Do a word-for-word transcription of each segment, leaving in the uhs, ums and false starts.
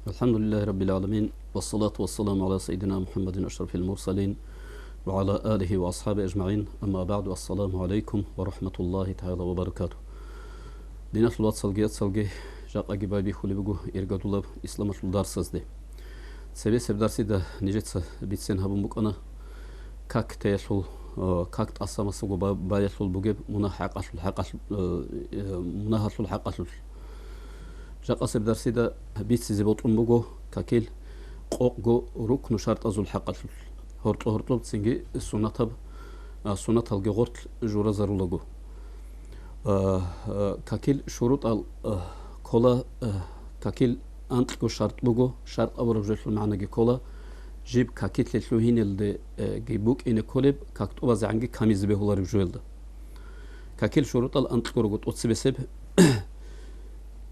الحمد لله رب العالمين، والصلاة والسلام على سيدنا محمد أشرف المرسلين، وعلى آله وأصحابه أجمعين. أما بعد، السلام عليكم ورحمة الله تعالى وبركاته. Диналъул вацалги яцалги, жакъаги байбихьулеб буго иргадулаб исламалъул дарсазде. Цебесеб дарсида нижеца бицен гьабун букӀана как теялъул, э, как тӀасамасаго ба-, баялъул бугеб мунагь хӀакъалъул, хӀакъалъ-, э, э, мунагьалъул хӀакъалъулъ. Жакъасеб дарсида бицизе бокьун буго какил къокъго рукну шартӀазул хӀакъалъулъ, гьоркьо-гьоркьоб цинги суннатаб, а, суннаталги гъорлъ журазарулаго. А, а, какил шурутӀал, а, ккола, а, какил анкьго шартӀ буго, шартӀ абураб жоялъул магӀнаги ккола, жиб какилъе лъугьиналде, э, ги букӀине кколеб, как тӀубазегӀанги камизе бегьулареб жоялда. Какил шурутӀал анкьго руго тӀоцебесеб.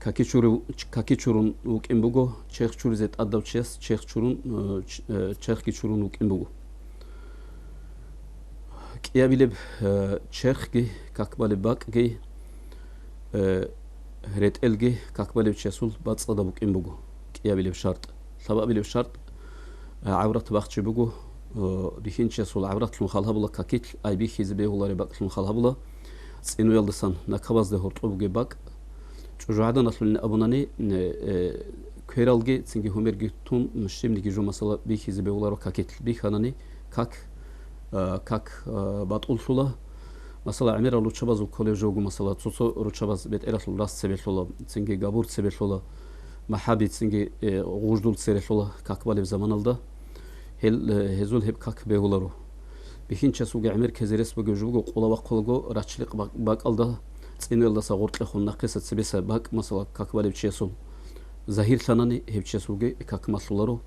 Каки чуру-, каки чурун вукӀин буго, черх чуризе тӀадав чияс черх чурун, э, ч-, э, черхги чурун вукӀин буго. КӀиабилеб, э, черхги, как балеб бакӀги, э, ретӀелги, как балев чиясул бацӀцӀадаб букӀин буго. КӀиабилеб шартӀ. Лъабабилеб шартӀ, э, гӀаврат бахчи буго, э, бихьинчиясул гӀавратлъун хал гьабула какилъ, ай бихьизе бегьулареб бакӀлъун хал гьабула, цӀинуялдасан накабазде гьоркьоб бугеб бакӀ. ЧӀужугӀаданалъулин абунани, э, э, квералги цинги гьумерги тун, щибниги жо, масала, бихьизе бегьуларо какилъ. Бихьанани как, э, как, э, батӀуллъула. Масала, гӀемерал руччабазул кколеб жо буго, масала, цо-цо руччабаз бетӀералъул рас цебе лъола, цинги габур цебе лъола, махӀаби цинги, э, гъуждул цере лъола как балеб заманалда. Гьел, э, гьезул гьеб как бегьуларо. Бихьинчиясулги гӀемер ккезе рес бугеб жо буго, къола вахъулаго рачлихъ бак-, бакӀалда цӀинуялдаса гъоркьехун нахъеса цебеса бакӀ, масала, как балев чиясул загьирлъанани, гьев чиясулги как малъуларо.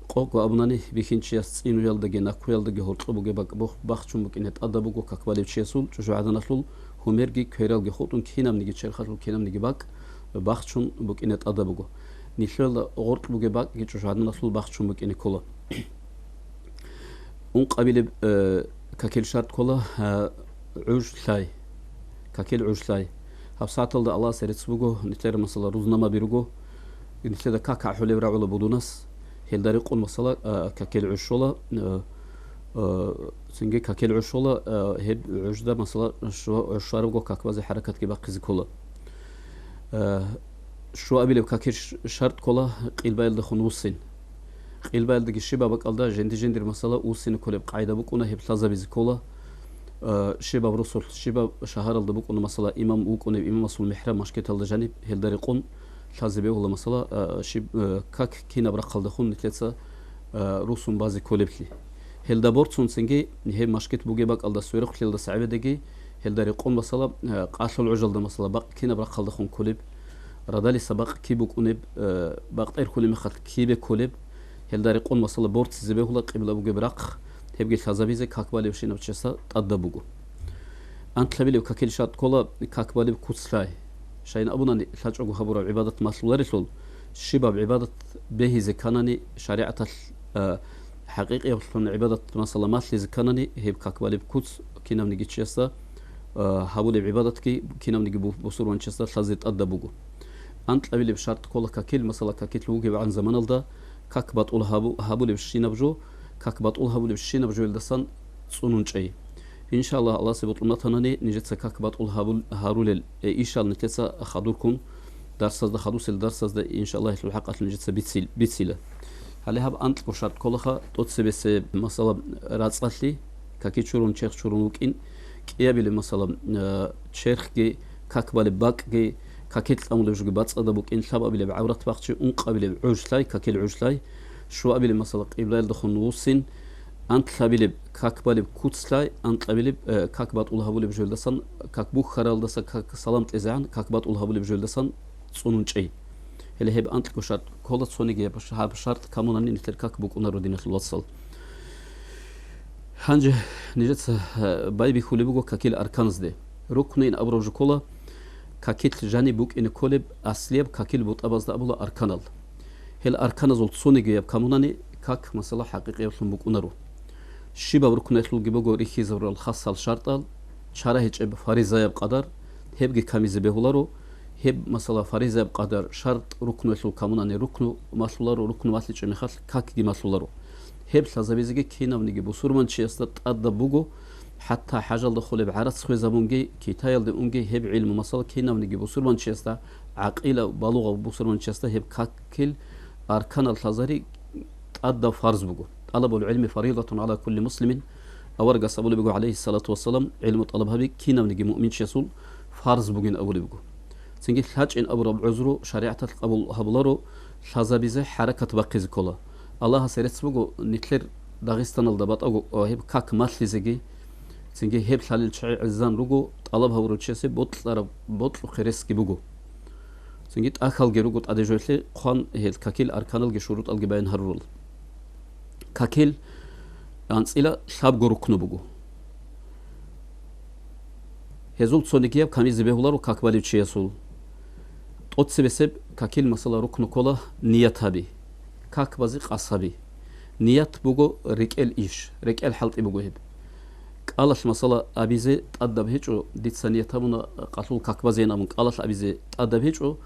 Къокъго абунани, бихьинчияс цӀинуялдаги накуялдаги гьоркьоб бугеб бакӀ бох-, бахчун букӀине тӀадаб буго как балев чиясул, чӀужугӀаданалъул гьумерги квералги хутӀун кинабниги черхалъул кинабниги бакӀ бахчун букӀине тӀадаб буго. Нилъеда гъоркь бугеб бакӀги чӀужугӀаданалъул бахчун букӀине ккола. Ункъабилеб, э, какил шартӀ ккола, э, гӀуж лъай. Какил гӀуж лъай. ГьабсагӀаталда Аллагьасе рецц буго, нилъер, масала, рузнамаби руго. Нилъеда как гӀахӀулеб рагӀула будунас. Гьелда рекъон, масала, э, какил гӀуж щола, э, э, цинги какил гӀуж щола, э, гьеб гӀужда, масала, шо-, гӀуж щварабго как базе хӀаракатги бахъизе ккола. Э, Щуабилеб какир ш-, шартӀ ккола къилбаялдехун вуссин. Къилбаялдаги щибаб бакӀалда жинди-жиндир, масала, вуссине кколеб къагӀида букӀуна, гьеб лъазабизе ккола. Э, щибаб росулъ, щибаб шагьаралда букӀуна, масала, имам вукӀунеб, имамасул михӀраб машгиталда жаниб, гьелда рекъон лъазе бегьула, масала, э, щиб, э, как кинаб рахъалдехун нилъеца, э, руссун базе кколеблъи. Гьелда борцун цинги гьеб машгит бугеб бакӀалда сверухълъиялдаса гӀебедаги, гьелда рекъон, масала, э, къалъул гӀужалда, масала, бакъ кинаб рахъалдехун кколеб, радалиса бакъ киб букӀунеб, э, бакъ тӀерхьулеб мехалъ кибе кколеб, гьелда рекъон, масала, борцизе бегьула къибла бугеб рахъ, гьебги лъазабизе как балевщинаб чиясда тӀадаб буго. Анкьабилеб какил шартӀ ккола как балеб куц лъай. Щайин абунани, лъачӀого гьабураб гӀибадат малъуларелъул, щибаб гӀибадат бегьизе кканани, шаригӀаталъ, а, хӀакъикъиялъун гӀибадат, масала, малъизе кканани, гьеб как балеб куц кинавниги чиясда, а, гьабулеб гӀибадатги кинавниги бу-, бусурбанчиясда лъазе тӀадаб буго. Анкьабилеб шартӀ ккола какил, масала, какил вугебгӀан заманалда как батӀул гьабу-, гьабулебщинаб жо, как батӀул гьабулебщинаб жоялдасан цӀунун чӀей. Иншаллагь, Аллагьасе бокьун батанани, нижеца как батӀул гьабул-, гьарулел, э, ишал нилъеца хадуркун, дарсазда, хадусел дарсазда, иншаллагь, гьелъул хӀакъалъулъ нижеца бицил-, бицила. Гьале гьаб анкьго шартӀ кколаха, тӀоцебесеб, масала, рацӀцӀалъи, каки чурун, черх чурун вукӀин, кӀиабилеб, масала, э, черхги, как балеб бакӀги, какил тӀамулеб жоги бацӀцӀадаб букӀин, лъабабилеб гӀаврат бахчи, ункъабилеб гӀуж лъай, какил гӀуж лъай, щуабилеб, масала, къиблаялдехун вуссин, анкьабилеб как балеб куц лъай, анкьабилеб, э, как батӀул гьабулеб жоялдасан, как бухьаралдаса, как салам тӀезегӀан, как батӀул гьабулеб жоялдасан цӀунун чӀей. Гьеле гьеб анкьго шартӀ ккола, цониги гьаб ш-, гьаб шартӀ камунани нилъер как букӀунаро, диналъул вацал. Гьанже нижеца, э, байбихьулеб буго какил арканазде. Рукнуйин абураб жо ккола, какил жаниб букӀине кколеб аслияб какил бутӀабазда абула арканал. Гьел арканазул цонигияб камунани как, масала, хӀакъикъиялъун букӀунаро. Щибаб рукнуялъулги буго рихьизарурал хасал шартӀал, чара гьечӀеб фаризаяб къадар, гьебги камизе бегьуларо, Гьеб, масала, фаризаяб къадар, шарт, рукнулъул камунани рукну малъуларо, рукну малъичӀеб мехалъ какги малъуларо. Гьеб лъазабизеги кинавниги бусурманчиясда тӀадаб буго, хӀатта хӀажалда холеб гӀарац хвезабунги, Китаялде унги гьеб гӀилму, масала, кинавниги бусурманчиясда, гӀакъилав, балугъав бусурманчиясда гьеб какил арканал лъазари тӀадаб фарз буго. «ТӀалабул гӀилми фаридатун гӀала кулли муслимин», аварагас абулеб буго, гӀалайгьиссалату вассалам, гӀилму тӀалаб гьаби кинавниги муъминчиясул фарз бугин абулеб буго. Цинги лъачӀин абураб гӀузру шаригӀаталъ къабул гьабуларо, лъазабизе хӀаракат бахъизе ккола. Аллагьасе рецц буго, нилъер Дагъистаналда батӀаго, а, гьеб как малъизеги, цинги гьеб лъалел чагӀи гӀезан руго, тӀалаб гьабурав чиясе бокьараб, бокьухъе ресги буго. Цинги тӀахьалги руго тӀаде жоялъе хъван, гьел какил арканалги шурутӀалги баян гьарурал. Какил анцӀила лъабго рукну буго. Гьезул цонигияб камизе бегьуларо как балев чиясул. ТӀоцебесеб какил, масала, рукну ккола ният гьаби, как базе къасд гьаби. Ният буго рекӀел иш, рекӀел хӀалтӀи буго гьеб. КӀалалъ, масала, абизе тӀадаб гьечӀо, дица ният гьабуна къалъул как базейин абун, кӀалалъ абизе тӀадаб гьечӀо,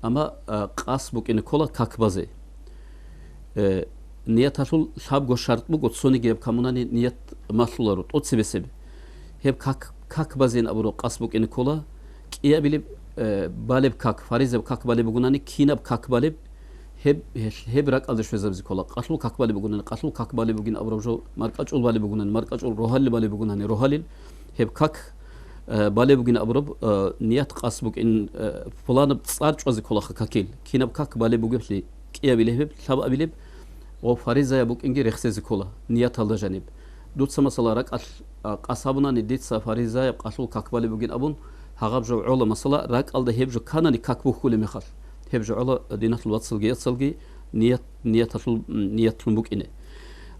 амма, а, къасд букӀине ккола как базе. Э, нияталъул лъабго шарт буго, цонигияб камунани ният малъуларо, тӀоцебесеб. Гьеб как, как базейин абураб къасд букӀине ккола, кӀиабилеб, э, балеб как, фаризаб как балеб бугунани, кинаб как балеб, гьеб, гьеб, гьеб ракӀалде щвезабизе ккола. Къалъул как балеб бугунани, къалъул как балеб бугин абураб жо, маркӀачӀул балеб бугунани, маркӀачӀул, рогьалил балеб бугунани, рогьалил, гьеб как, э, балеб бугин абураб, э, ният къасд букӀин, э, пуланаб цӀар чӀвазе кколаха какил. Кинаб как балеб бугеблъи, кӀиабилеб гьеб, лъабабилеб, ва фаризаяб букӀинги рехсезе ккола, нияталда жаниб. Дуца, масала, ракӀалъ, а, къасд гьабунани, дица фаризаяб къалъул как балеб бугин абун, гьагъаб жо гӀола, масала, ракӀалда гьеб жо кканани как бухьулеб мехалъ. Гьеб жо гӀола, диналъул вацалги яцалги, ният, нияталъул, м, ниятлъун букӀине.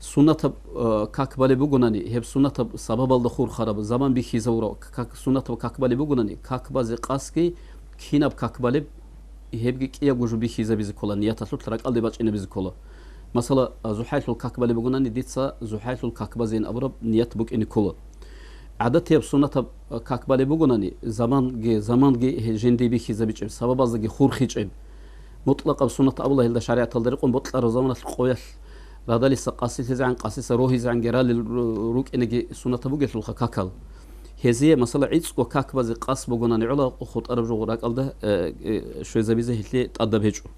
Суннатаб, а, как балеб бугунани, гьеб суннатаб сабабалда хурхараб, заман бихьизавураб, как, суннатаб как балеб бугунани, как базе къасдги, кинаб как балеб, гьебги кӀиябго жо бихьизабизе ккола, нияталъулъ ракӀалде бачӀинабизе ккола. Масала, а, ЗухӀайлъул как балеб бугунани, дица ЗухӀайлъул как базейин абураб ният букӀине ккола. ГӀадатияб суннатаб, а, как балеб бугунани, заманги, заманги гье-, жинди бихьизабичӀеб, сабабаздаги хурхичӀеб. Мутълакъаб суннат абула гьелда шаригӀаталда рекъон бокьараб заманалъ къоялъ радалиса къасилъизегӀан, къасиса рогьизегӀанги ралел ру-, рукӀинеги суннатаб бугелъулха какал. Гьезие, масала, гӀицӀго как базе къасд бугунани гӀола, хутӀараб жо ракӀалда, э, э, щвезабизе гьелъие тӀадаб гьечӀо.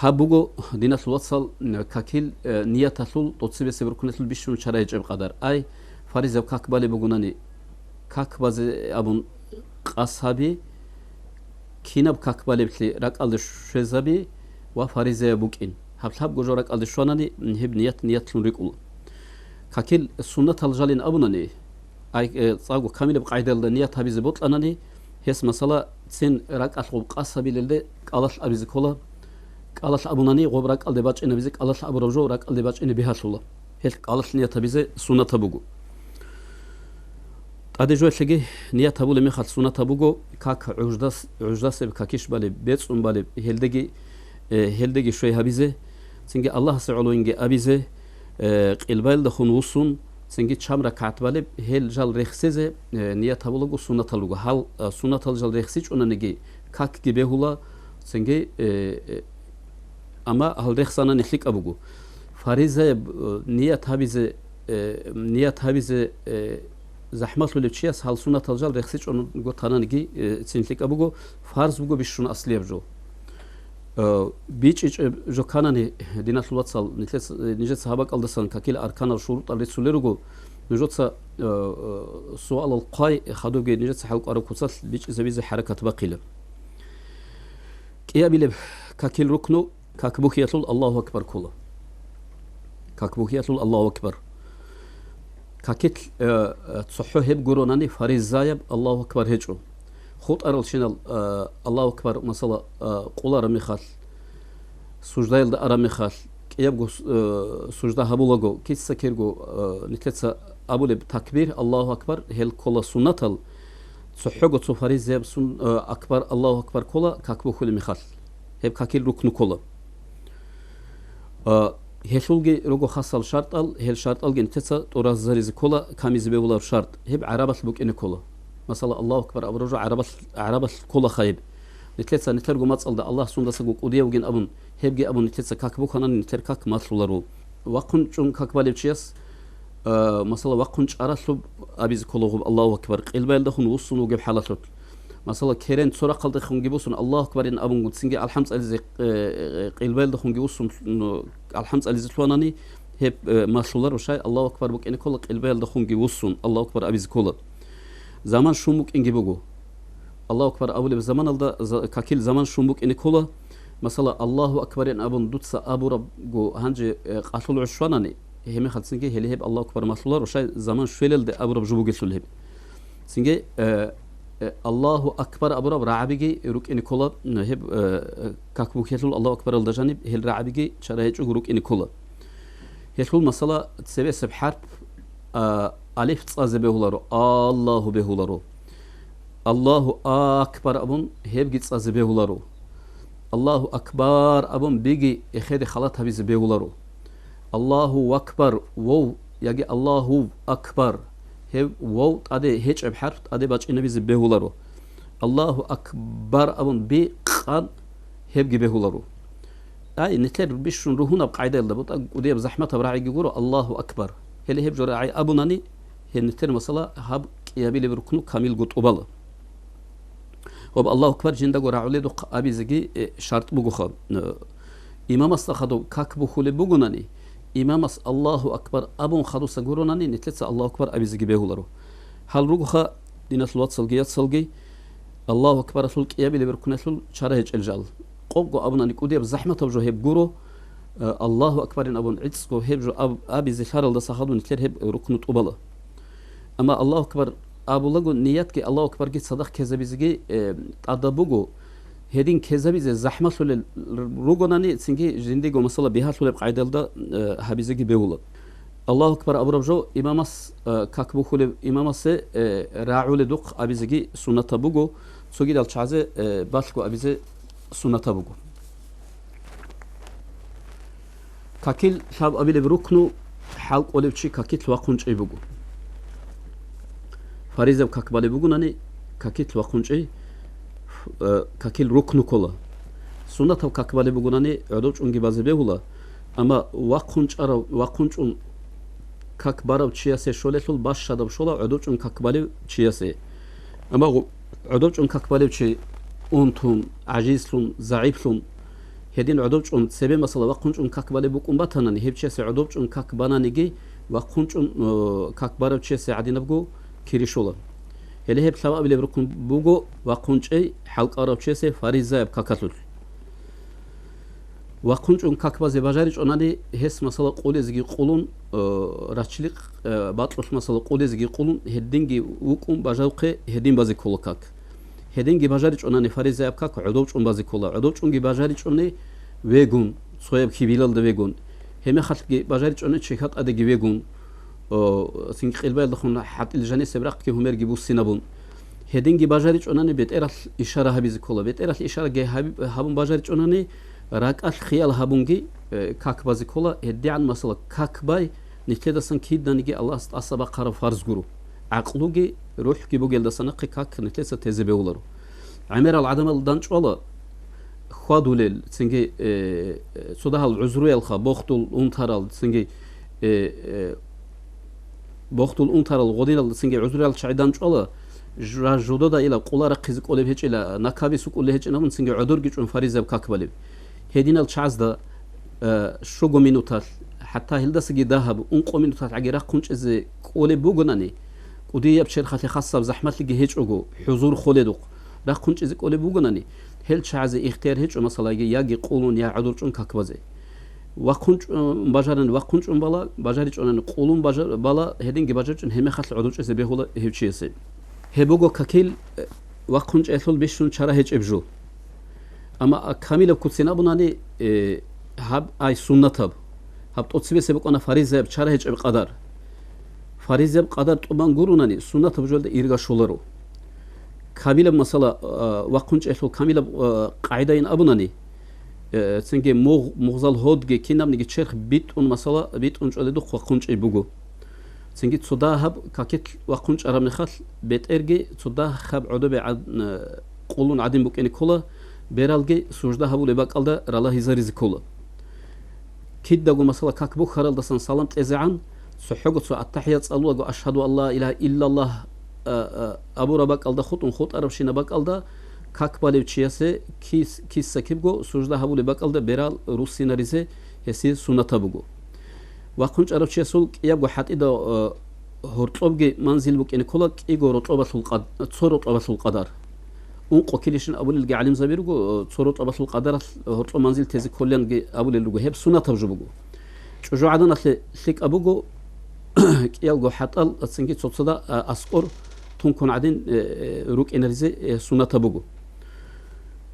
Гьаб буго, диналъул вацал, э, какил, э, нияталъул тӀоцебесеб рукнилъул бищун чара гьечӀеб къадар. Ай, фаризаб как балеб бугунани, как базе абун къасд гьаби, кинаб как балеблъи ракӀалде щвезаби ва фаризаяб букӀин. Гьаб лъабго жо ракӀалде щванани, гьеб ният ниятлъун рикӀкӀула. Какил суннатал жалин абунани, ай, э, цӀакъго камилаб къайдалда ният гьабизе бокьанани, гьес, масала, цин ракӀалъ гъуб къасд гьабилелде кӀалалъ абизе ккола, кӀалалъ абунани, гъуб ракӀалде бачӀинабизе, кӀалалъ абураб жо ракӀалде бачӀине бигьалъула. Гьел кӀалалъ ният гьабизе суннатаб буго. ТӀаде жоялъеги ният гьабулеб мехалъ суннатаб буго, как гӀуждас-, гӀуждасеб какиш балеб, бецӀун балеб, гьелдеги, э, гьелдеги щвей гьабизе, цинги Аллагьасе гӀолойинги абизе, э, къилбаялдахун вуссун, цинги чам ракагӀат балеб, гьел жал рехсезе, э, ният гьабулаго суннатал руго. Гьал, э, суннатал жал рехсичӀунаниги, какги бегьула, цинги, э, э, амма гьал рехсанани лъикӀаб буго. Фаризаяб, э, ният гьабизе, э, ният гьабизе, э, захӀмалъулев чияс гьал суннатал жал рехсичӀого тананиги, э, цин лъикӀаб буго, фарз буго бищун аслияб жо. Э, бичӀчӀичӀеб жо кканани, диналъул вацал, нилъец-, нижеца гьаб бакӀалдасан какил арканал шурутӀал рицулел руго, нужеца, э, э, суалал хъвай, хадубги нижеца хӀалкӀвараб куцалъ бичӀчӀизабизе хӀаракат бахъила. КӀиабилеб какил рукну, как бухьиялъул Аллагьу акбар ккола. Как бухьиялъул Аллагьу акбар. Какил, э, э, цохӀо гьеб гуронани фаризаяб Аллагьу акбар гьечӀо. ХутӀаралщинал, э, Аллагьу акбар, масала, э, къулараб мехалъ, суждаялда араб мехалъ, кӀиябго, э, сужда гьабулаго, киса-кирго, э, нилъеца абулеб такбир, Аллагьу акбар, гьел ккола суннатал, цохӀого цо фаризаяб сун-, э, акбар, Аллагьу акбар ккола, как бухьулеб мехалъ. Гьеб какил рукну ккола. А, гьелъулги руго хасал шартӀал, гьел шартӀалги нилъеца тӀуразаризе ккола, камизе бегьулареб шартӀ, гьеб гӀарабалъ букӀине ккола. Масала, Аллагьу акбар абураб жо гӀарабал-, гӀарабалъ кколаха гьеб. Нилъеца нилъерго мацӀалда Аллагь сундасаго кӀудияв вугин абун, гьебги абун нилъеца как бухьанани, нилъер как малъуларо. Вахъун чӀун как балев чияс, а, масала, вахъун чӀаралъуб абизе кколаго Аллагьу акбар, къилбаялдехун вуссун вугеб хӀалалъулъ. Масала, керен цо рахъалдехунги вуссун, Аллагьу акбарин абунгун цинги алхӀам цӀализе, э, э, къилбаялдехунги вуссун, ну, алхӀам цӀализе лъугьанани, гьеб, э, малъуларо, щай Аллагьу акбар букӀине ккола, къилбаялдехунги вуссун Аллагьу акбар абизе ккола. Заман щун букӀинги буго. Аллагьу акбар абулеб заманалда за-, какил заман щун букӀине ккола. Масала, Аллагьу акбарин абун дуца абурабго гьанже, э, къалъул гӀуш щванани, гьебмехалцинги гьеле гьеб Аллагьу акбар малъуларо, щай заман щвелалде абураб жо бугелъул гьеб. Цинги, э, э, Аллагьу акбар абураб рагӀабиги рукӀине ккола, м, гьеб, э, как бухьелъул Аллагьу акбаралда жаниб гьел рагӀабиги чара гьечӀого рукӀине ккола. Гьелъул, масала, цебесеб хӀарп, а, алиф цӀазе бегьуларо, Аллагьу бегьуларо. Аллагьу акбар абун гьебги цӀазе бегьуларо. Аллагьу акбар абун биги эхеде халат гьабизе бегьуларо. Аллагьу акбар, вов, яги Аллагьу акбар. Гьев вов тӀаде гьечӀеб хӀарп тӀаде бачӀинабизе бегьуларо. Аллагьу акбар абун би къан гьебги бегьуларо. Ай, нилъер бищун ругьунаб къагӀидаялда бутӀа кӀудияб захӀматаб рагӀиги гуро, Аллагьу акбар. Гьеле гьеб жо рагӀи абунани, гьеб нилъер масала гьаб кӀиабилеб рукну камилго тӀубала. Ва Аллагьу акбар жиндаго рагӀуледухъ абизеги, э, шартӀ бугоха. Э, имамасда хадуб как бухьулеб бугонани, имамас Аллагьу акбар абун хадуса гуронани, нилъеца Аллагьу акбар абизеги бегьуларо. Гьал ругоха, диналъул вацалги яцалги, Аллагьу акбаралъул кӀиабилеб рукналъул чара гьечӀел жал. Къокъго абунани кӀудияб захӀматаб жо гьеб гуро, э, Аллагьу акбарин абун гӀицӀго гьеб жо аб-, абизе лъаралдаса хадуб нилъер гьеб рукну тӀубала. Амма Аллагьу акбар абулаго ниятги Аллагьу акбарги цадахъ ккезабизеги, э, тӀадаб буго. Гьедин ккезабизе захӀмалъулел ругонани, цинги жиндиго масала бигьалъулеб къагӀидалда, э, гьабизеги бегьула. Аллагьу акбар абураб жо имамас, э, как бухьулеб имамасе, э, рагӀуледухъ абизеги суннатаб буго, цогидал чагӀазе, э, балъго абизе суннатаб буго. Какил лъабабилеб рукну хӀал кӀолев чи какил вахъун чӀей буго. Фаризаб как балеб бугунани, какил вахъун чӀей, э, какил рукну ккола. Суннатаб как балеб бугунани, гӀодов чӀунги базе бегьула, амма вахъун чӀарав, вахъун чӀун как барав чиясе щолелъул бащадаб щола гӀодов чӀун как балев чиясе. Амма гъу-, гӀодов чӀун как балев чи унтун, гӀажизлъун, загӀиплъун, гьедин гӀодов чӀун цебе, масала, вахъун чӀун как балеб букӀун батанани, гьев чиясе гӀодов чӀун как бананиги, вахъун чӀун, э, как барав чиясе гӀадинабго кири щола. Гьеле гьеб лъабабилеб рукун буго вахъун чӀей хӀалкӀарав чиясе фаризаяб какалъулъ. Вахъун чӀун как базе бажаричӀонани, гьес, масала, къулезеги къулун, э, рачлихъ, э, бакьулъ, масала, къулезеги къулун, гьединги вукӀун бажавухъе гьедин базе ккола как. Гьединги бажаричӀонани фаризаяб как гӀодов чӀун базе ккола, гӀодов чӀунги бажаричӀони вегун, цояб хьибилалда вегун. Гьебмехалъги бажаричӀони чехьа тӀадеги вегун, о, цинги къилбаялдехун хӀатӀил жанисеб рахъги гьумерги буссинабун. Гьединги бажаричӀонани бетӀералъ ишара гьабизе ккола. БетӀералъ ишараги гьаб-, гьабун бажаричӀонани, ракӀалъ хиял гьабунги, э, как базе ккола. ГьедигӀан, масала, как бай нилъедасан киданиги Аллагьас тӀаса бахъараб фарз гуро. ГӀакълуги, рухӀги бугелдаса нахъе как нилъеца тезе бегьуларо. ГӀемерал гӀадамал данчӀвала хьвадулел, цинги, э, э, цо дагьал гӀузруялха, бохдул унтарал, цинги, э, э, бохдул унтарал гъодинал, цинги гӀузруял чагӀи данчӀвала, жа-, жодода ила къула рахъизе кӀолеб гьечӀила, накаби сукӀулеб гьечӀин абун, цинги гӀодорги чӀун фаризаб как балеб. Гьединал чагӀазда, э, щуго минуталъ, хӀатта гьелдасаги дагьаб, ункъо минуталъ гӀаги рахъун чӀезе кӀолеб бугонани, кӀудияб черхалъе хасаб захӀмалъиги гьечӀого, хӀузур холедухъ, рахъун чӀезе кӀолеб бугонани, гьел чагӀазе ихтияр гьечӀо, масалаги, яги къулун, я гӀодор чӀун как базе. Вахъун чӀун бажарани вахъун чӀун бала, бажаричӀонани къулун бажа-, бала, гьединги бажаричӀун гьебмехалъ гӀодор чӀезе бегьула гьев чиясе. Гьеб буго какил, э, вахъун чӀеялъул бищун чара гьечӀеб жо. Амма, а, камилаб куцин абунани, э, гьаб ай суннатаб. Гьаб тӀоцебесеб букӀана фаризаяб чара гьечӀеб къадар. Фаризаяб къадар тӀубан гурунани, суннатаб жоялда ирга щоларо. Камилаб масала, а, вахъун чӀеялъул камилаб, а, къагӀидайин абунани, э, цинги мугъ-, мугъзал гьодги кинабниги черх битӀун масала, битӀун чӀоледухъ вахъун чӀей буго. Цинги цо дагьаб какилъ вахъун чӀараб мехалъ, бетӀерги цо дагьаб гӀодобе гӀад-, э, къулун гӀадин букӀине ккола, бералги сужда гьабулеб бакӀалда ралагьизаризе ккола. Кидаго, масала, как бухьаралдасан салам тӀезегӀан, цохӀого цо аттахӀият цӀалулаго, «Ашгьаду ан ла илагьа иллаллагь», а, а, абураб бакӀалда хутӀун хутӀарабщинаб бакӀалда, как балев чиясе кис-, киса-кибго сужда гьабулеб бакӀалда берал руссинаризе гьесие суннатаб буго. Вахъун чӀарав чиясул кӀиябго хӀатӀида, э, гьоркьобги манзил букӀине ккола кӀиго рокьобалъул къад-, цо рокьобалъул къадар. Ункъо килищин абулелги гӀалимзаби руго, э, цо рокьобалъул къадаралъ гьоркьоб манзил тезе кколеянги абулел руго. Гьеб суннатаб жо буго. ЧӀужугӀаданалъе лъикӀаб буго кӀиялго хӀатӀал цинги цоцазда, а, аскӀор тункун гӀадин, э, э, рукӀинаризе, э, суннатаб буго.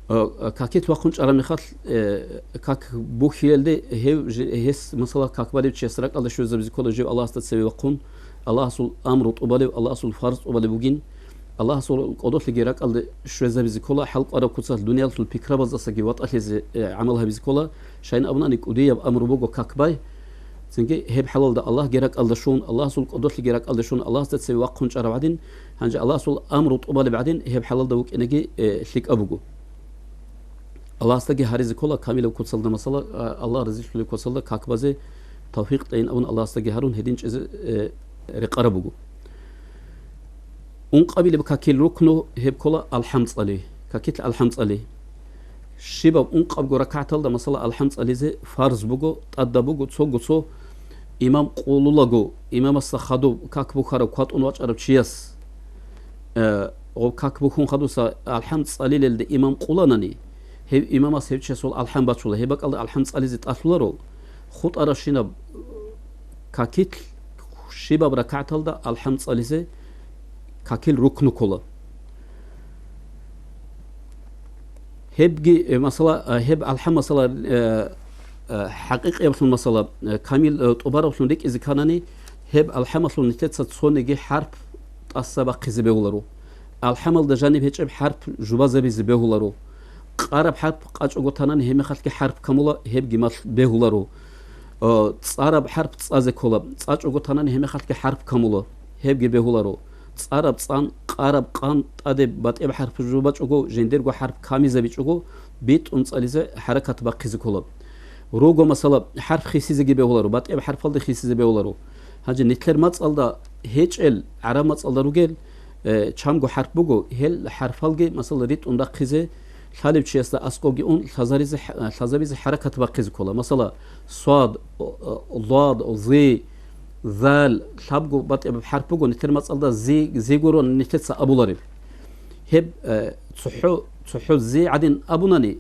Э, э, какилъ вахъун чӀараб мехалъ, э, как бухьиялде гьев жи-, гьес, масала, как балев чияс ракӀалда щвезабизе ккола жив Аллагьасда цеве вахъун, Аллагьасул амру тӀубалев, Аллагьасул фарз тӀубалев бугин, Аллагьасул кӀодолъиги ракӀалде щвезабизе ккола, хӀалкӀвараб куцалъ дуниялалъул пикрабаздасаги ватӀалъизе, э, гӀамал гьабизе ккола, щайин абунани кӀудияб амру буго как бай, цинги гьеб хӀалалда Аллагьги ракӀалда щун, Аллагьасул кӀодолъиги ракӀалда щун, Аллагьасда цеве вахъун чӀарав гӀадин, гьанже Аллагьасул амру тӀубалеб гӀадин, гьеб хӀалалда вукӀинеги, э, лъикӀаб буго. Аллагьасдаги гьаризе ккола камилаб куцалда, масала, а, Аллагь разилъулеб куцалда как базе тавфикъ тӀейин абун Аллагьасдаги гьарун гьедин чӀезе, э, рекъараб буго. Ункъабилеб какил рукну гьеб ккола алхӀам цӀали, какилъ алхӀам цӀали. Щибаб ункъабго ракагӀаталда, масала, алхӀам цӀализе фарз буго, тӀадаб буго, цого цо имам къулулаго, имамасда хадуб как бухьарав кватӀун вачӀарав чияс, э, гъоб как бухьун хадуса алхӀам цӀалилелде имам къуланани, гьев имамас гьев чиясул алхӀам бачула, гьеб бакӀалда алхӀам цӀализе тӀалъуларо, хутӀарабщинаб какилъ щибаб ракагӀаталда алхӀам цӀализе какил рукну ккола. Гьебги, э, масала, э, гьеб алхӀам, масала, э, э, хӀакъикъияблъун, масала, э, камил, э, тӀубараблъун рикӀизе кканани, гьеб алхӀамалъул нилъеца цониги хӀарп тӀаса бахъизе бегьуларо. АлхӀамалда жаниб гьечӀеб хӀарп жубазабизе бегьуларо. Къараб хӀарп къачӀого танани гьебмехалъги хӀарп камула, гьебги малъ бегьуларо. Э, цӀараб хӀарп цӀазе ккола, цӀачӀого танани гьебмехалъги хӀарп камула, гьебги бегьуларо. ЦӀараб цӀан, къараб къан, тӀаде батӀеб хӀарп жубачӀого, жиндирго хӀарп камизабичӀого, битӀун цӀализе хӀаракат бахъизе ккола. Руго, масала, хӀарп хисизеги бегьуларо, батӀеб хӀарпалде хисизе бегьуларо. Гьанже нилъер мацӀалда гьечӀел, гӀараб мацӀалда ругел, э, чамго хӀарп буго, гьел хӀарпалги, масала, ритӀун рахъизе, лъалев чиясда аскӀовги ун, лъазаризе хӀа-, лъазабизе хӀаракат бахъизе ккола. Масала, сад, о, о, лад, зи, зал, лъабго батӀибаб хӀарп буго, нилъер мацӀалда зи, зи гуро нилъеца абулареб. Гьеб, э, цохӀо, цохӀо зи гӀадин абунани,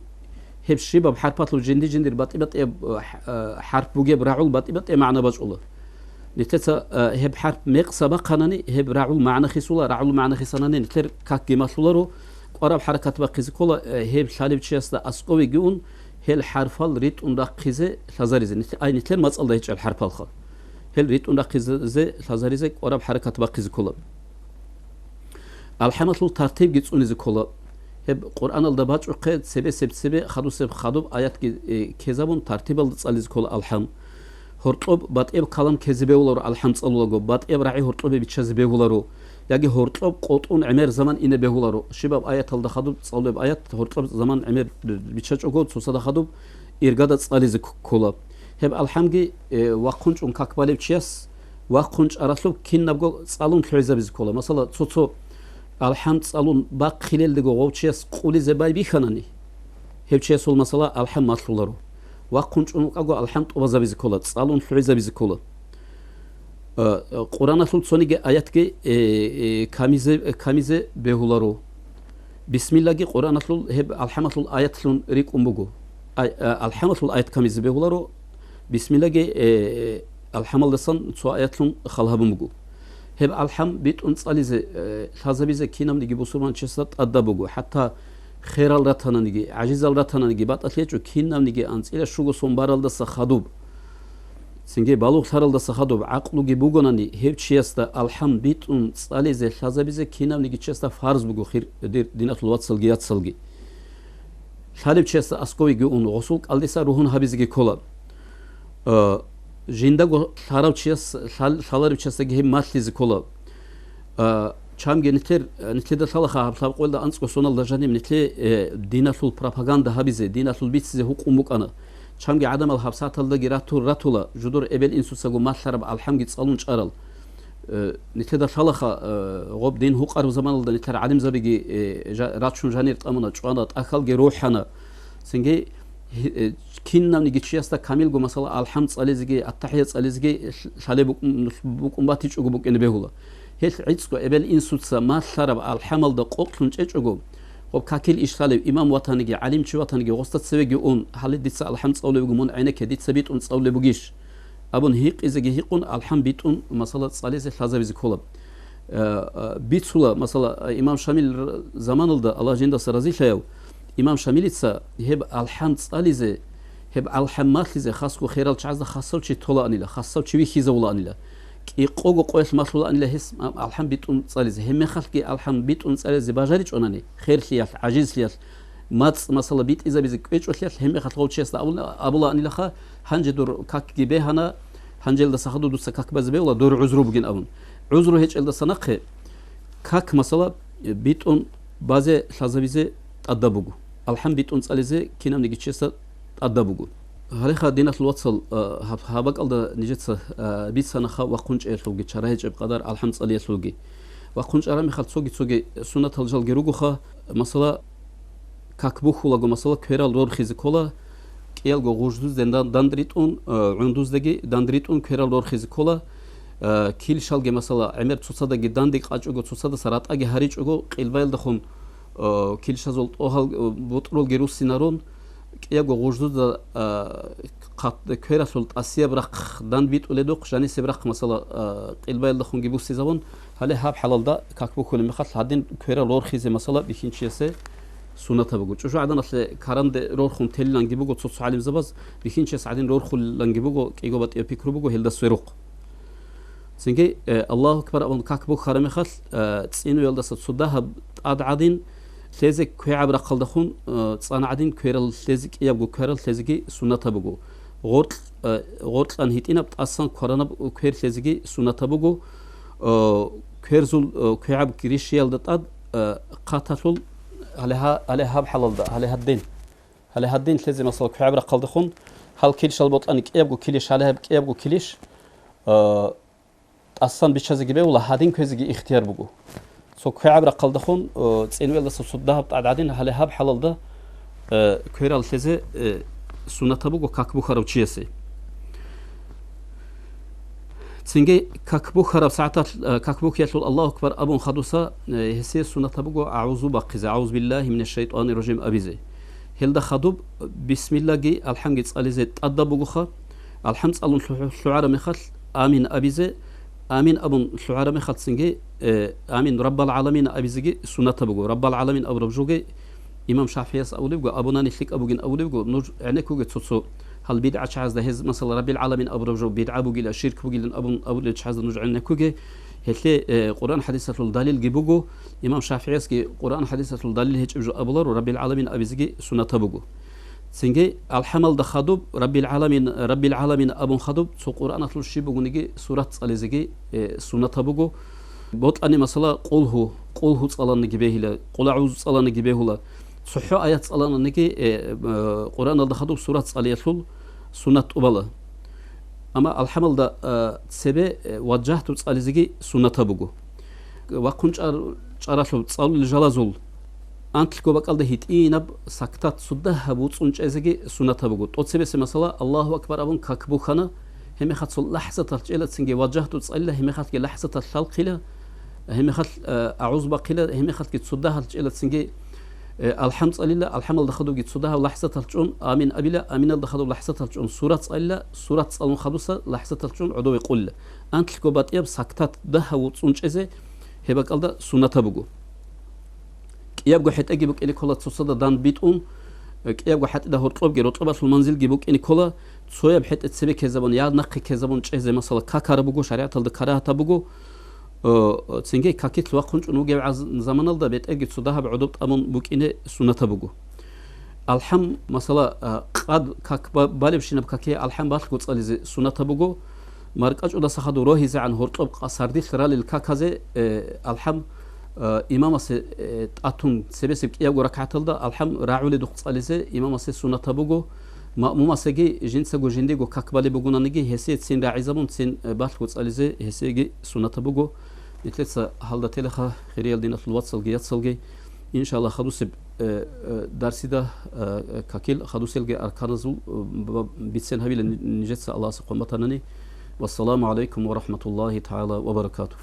гьеб щибаб хӀарпалъул жинди-жиндир батӀи-батӀияб, э, хӀ-, э, хӀарп бугеб рагӀул батӀи-батӀияб магӀна бачӀула. Нилъеца, э, гьеб хӀарп мекъса бахъанани, гьеб рагӀул магӀна хисула, рагӀул магӀна хисанани нилъер какги малъуларо, кӀвараб хӀаракат бахъизе ккола, э, гьеб лъалев чиясда аскӀовеги ун, гьел хӀарпал ритӀун рахъизе лъазаризе. Нилъ-, ай, нилъер мацӀалда гьечӀел хӀарпалха. Гьел ритӀун рахъизе лъазаризе кӀвараб хӀаракат бахъизе ккола. АлхӀамалъул тартибги цӀунизе ккола. Гьеб Къуръаналда бачӀухъе цебесеб цебе, хадусеб хадуб аятги, э, ккезабун, тартибалда цӀализе ккола алхӀам. Гьоркьоб батӀияб калам ккезе бегьуларо алхӀам цӀалулаго, батӀияб рагӀи гьоркьобе биччазе бегьуларо, яги гьоркьоб къотӀун гӀемер заман ине бегьуларо, щибаб аяталда хадуб цӀалулеб аят гьоркьоб заман гӀемер биччачӀого, цоцазда хадуб иргада цӀализе кк-, ккола. Гьеб алхӀамги, э, вахъун чӀун как балев чияс, вахъун чӀаралъуб кинабго цӀалун лъугӀизабизе ккола. Масала, цо-цо алхӀам цӀалун бахъилелдего гъов чияс къулизе байбихьанани, гьев чиясул, масала, алхӀам малъуларо. Вахъун чӀун вукӀаго алхӀам тӀубазабизе ккола, цӀалун лъугӀизабизе ккола. Э, э, Къуръаналъул цониги аятги, э, э, камизе, камизе бегьуларо. Бисмиллаги Къуръаналъул гьеб алхӀамалъул аятлъун рикӀкӀун буго. Ай, э, алхӀамалъул аят камизе бегьуларо, бисмиллаги, э, алхӀамалдасан цо аятлъун хал гьабун буго. Гьеб алхӀам битӀун цӀализе, э, лъазабизе кинабниги бусурманчиясда тӀадаб буго, хӀатта херал ратананиги, гӀажизал ратананиги, батӀалъи гьечӀо, кинабниги анцӀила щуго сон баралдаса хадуб, цинги балугълъаралдаса хадуб гӀакълуги бугонани, гьев чиясда алхӀам битӀун цӀализе лъазабизе кинабниги чиясда фарз буго, хир-, дир диналъул вацалги яцалги. Лъалев чиясда аскӀовеги ун, гъусул кӀалдиса ругьун гьабизеги ккола. Э, Жиндаго лъарав чияс, лъал-, лъаларев чиясдаги гьеб малъизе ккола. А, чамги нилъер, нилъеда лъалаха гьаб лъабкъоялда анцӀго соналда жаниб нилъе, э, диналъул пропаганда гьабизе, диналъул бицизе гьукъун букӀана. Чамги гӀадамал гьабсагӀаталдаги ратур-, ратула, жудур эбел-инсуцаго малъараб алхӀамги цӀалун чӀарал. Э, нилъеда лъалаха, э, гъоб дин гьукъараб заманалда нилъер гӀалимзабиги, э, жа-, рачун жанир тӀамуна, чӀвана, тӀахьалги рухӀана. Цинги, э, кинавниги чиясда камилго, масала, алхӀам цӀализеги, аттахӀият цӀализеги лъ-, лъалеб букӀун, букӀун батичӀого букӀине бегьула. Гьелъ гӀицӀго эбел-инсуца малъараб алхӀамалда къокълъун чӀечӀого, гъоб какил иш лъалев имам ватаниги, гӀалимчи ватаниги, гъосда цевеги ун, гьале дица алхӀам цӀалулеб буго, мун гӀенекке, дица битӀун цӀалулеб бугищ? Абун гьикъизеги гьикъун, алхӀам битӀун, масала, цӀализе лъазабизе ккола. Э, э, бицула, масала, имам Шамил р-, заманалда, Аллагь жиндаса разилъаяв, имам Шамилица гьеб алхӀам цӀализе, гьеб алхӀам малъизе хасго херал чагӀазда хасав чи толаанила, хасав чи вихьизавулаанила. КӀикъого къоялъ малъулаанила гьес, а, алхӀам битӀун цӀализе. Гьебмехалъги алхӀам битӀун цӀализе бажаричӀонани, херлъиялъ, гӀажизлъиялъ, мацӀ, масала, битӀизабизе кӀвечӀолъиялъ, гьебмехалъ гъов чиясда абула-, абулаанилаха, гьанже дур какги бегьана, гьанжелдаса хадуб дуца как базе бегьула, дур гӀузру бугин абун. ГӀузру гьечӀелдаса нахъе как, масала, битӀун базе лъазабизе тӀадаб буго. АлхӀам битӀун цӀализе кинабниги чиясда тӀадаб буго. Гьалеха, диналъул вацал, а, гьаб-, гьаб бакӀалда нижеца, а, бицанаха вахъун чӀеялъулги, чара гьечӀеб къадар алхӀам цӀалиялъулги. Вахъун чӀараб мехалъ цоги-цоги суннатал жалги ругоха, масала, как бухьулаго, масала, кверал рорхизе ккола, кӀиялго гъуждузден дан-, дандритӀун, а, гӀундуздаги дандритӀун кверал рорхизе ккола, а, килщалги, масала, гӀемер цоцадаги данде къачӀого, цоцадаса ратӀаги гьаричӀого, къилбаялдахун, а, килщазул тӀогьал, а, бутӀрулги руссинарун, кӀиябго гъуждузда, а, хъат-, квералъул тӀасияб рахъ данбитӀуледухъ, жанисеб рахъ, масала, а, къилбаялдахунги буссизабун, гьале гьаб хӀалалда как бухьулеб мехалъ гьадин кверал рорхизе, масала, бихьинчиясе суннатаб буго. ЧӀужугӀаданалъе каранде рорхун телиланги буго цо-цо гӀалимзабаз, бихьинчияс гьадин рорхулиланги буго, кӀиго батӀияб пикру буго гьелда сверухъ. Цинги, э, Аллагьу акбар абун как бухьараб мехалъ, э, цӀинуялдаса цо дагьаб тӀад гӀадин лъезе квегӀаб рахъалдахун, э, цӀан гӀадин кверал лъезе, кӀиябго кверал лъезеги суннатаб буго. Гъоркь, э, гъоркьан гьитӀинаб тӀасан кваранаб квер лъезеги суннатаб буго. Э, кверзул, э, квегӀаб ришиялда тӀад, э, хъаталъул, гьале гьа-, гьале гьаб хӀалалда, гьале гьадин. Гьале гьадин лъезе, масала, квегӀаб рахъалдехун, гьал килщал бокьани кӀиябго килищ, гьале гьаб кӀиябго килищ, а, тӀасан биччазеги бегьула, гьадин квезеги ихтияр буго. Цо квегӀаб рахъалдехун, а, цӀинвелдаса цо дагьаб тӀад гӀадин, гьале гьаб хӀалалда, а, кверал лъезе, а, суннатаб буго как бухьарав чиясе. Цинги как бухьараб сагӀаталъ, э, как бухьиялъул Аллагьу акбар абун хадуса, э, гьесие суннатаб буго агӀузу бахъизе, «АгӀузу биллагьи минаш шайтӀанир ражим» абизе. Гьелда хадуб бисмиллаги алхӀамги цӀализе тӀадаб бугоха. АлхӀам цӀалун лъугӀ-, лъугӀараб мехалъ амин абизе, амин абун лъугӀараб мехалъ цинги, э, амин Раббал гӀаламин абизеги суннатаб буго. Раббал гӀаламин абураб жоги Имам ШафигӀияс абулебго, абунани лъикӀаб бугин абулебго, нуж гӀенеккуге цо-цо гьал бидгӀачагӀазда гьез, масала, Раббил гӀаламин абураб жо бидгӀа бугила, ширк бугилан абун абулел чагӀазда нуж гӀенеккуге. Гьелъе, э, Къуръан хӀадисалъул далилги буго, имам ШафигӀиясги Къуръан хӀадисалъул далил гьечӀеб жо абуларо, Раббил гӀаламин абизеги суннатаб буго. Цинги алхӀамалда хадуб, Раббил гӀаламин, Раббил гӀаламин абун хадуб, цо Къуръаналъул щиб бугониги сурат цӀализеги, э, суннатаб буго. Бокьани, масала, къулгьу, къулгьу цӀаланиги бегьила, къул агӀузу цӀаланиги бегьула. ЦохӀо аят цӀаланиги, э, э, Къуръаналда хадуб сурат цӀалиялъул суннат тӀубала. Амма алхӀамалда, э, цебе, э, ваджагьту цӀализеги суннатаб буго. Вахъун чӀар-, чӀаралъуб цӀалулел жалазул анлъго бакӀалда гьитӀинаб сактат цо дагьаб вуцӀцӀун чӀезеги суннатаб буго. ТӀоцебесеб, масала, Аллагьу акбар абун как бухьана, гьебмехалъ цо лахӀзаталъ чӀела, цинги ваджагьту цӀалила, гьебмехалъги лахӀзаталъ лъалхъила, гьебмехалъ, э, агӀуз бахъила, гьебмехалъги цо дагьалъ чӀела, цинги, э, алхӀам цӀалила, алхӀамалда хадубги цо дагьаб лахӀзаталъ чӀун амин абила, аминалда хадуб лахӀзаталъ чӀун сурат цӀалила, сурат цӀалун хадуса лахӀзаталъ чӀун гӀодове къулила. Анлъго батӀияб сактат дагьаб вуцӀцӀун чӀезе гьеб бакӀалда суннатаб буго. КӀиябго хӀетӀеги букӀине ккола цоцазда дандбитӀун, кӀиябго хӀетӀеда гьоркьобги, рокьобалъул манзилги букӀине ккола, цояб хӀетӀе цебе ккезабун, я нахъе ккезабун чӀезе, масала, какараб буго, шаригӀаталда карагьатаб буго, э, цинги какилъ вахъун чӀун вугев гӀаз-, заманалда бетӀерги цо дагьаб гӀодоб тӀамун букӀине суннатаб буго. АлхӀам, масала, а, къад как ба-, балебщинаб каке алхӀам балъго цӀализе суннатаб буго. МаркӀачӀудаса хадур рогьизегӀан гьоркьоб къа-, сардилъ ралел каказе, э, алхӀам, э, имамасе, э, тӀатун цебесеб кӀиябго ракагӀаталда алхӀам рагӀуледухъ цӀализе имамасе суннатаб буго. Маъмумасеги жинцаго жиндиего как балеб бугонаниги, гьесие цин рагӀизабун, цин, э, балъго цӀализе гьесиеги суннатаб буго. Нилъеца гьалда телеха, хириял диналъул вацалги яцалги. Иншалла, хадусеб, э, э, дарсида, э, э, какил хадуселги арканазул, э, б-, бицен гьабила ни-, нижеца Аллагьасухъан батанани. Вассаламу гӀалайкум ва рахӀматуллагьи тагӀала ва баракатугь.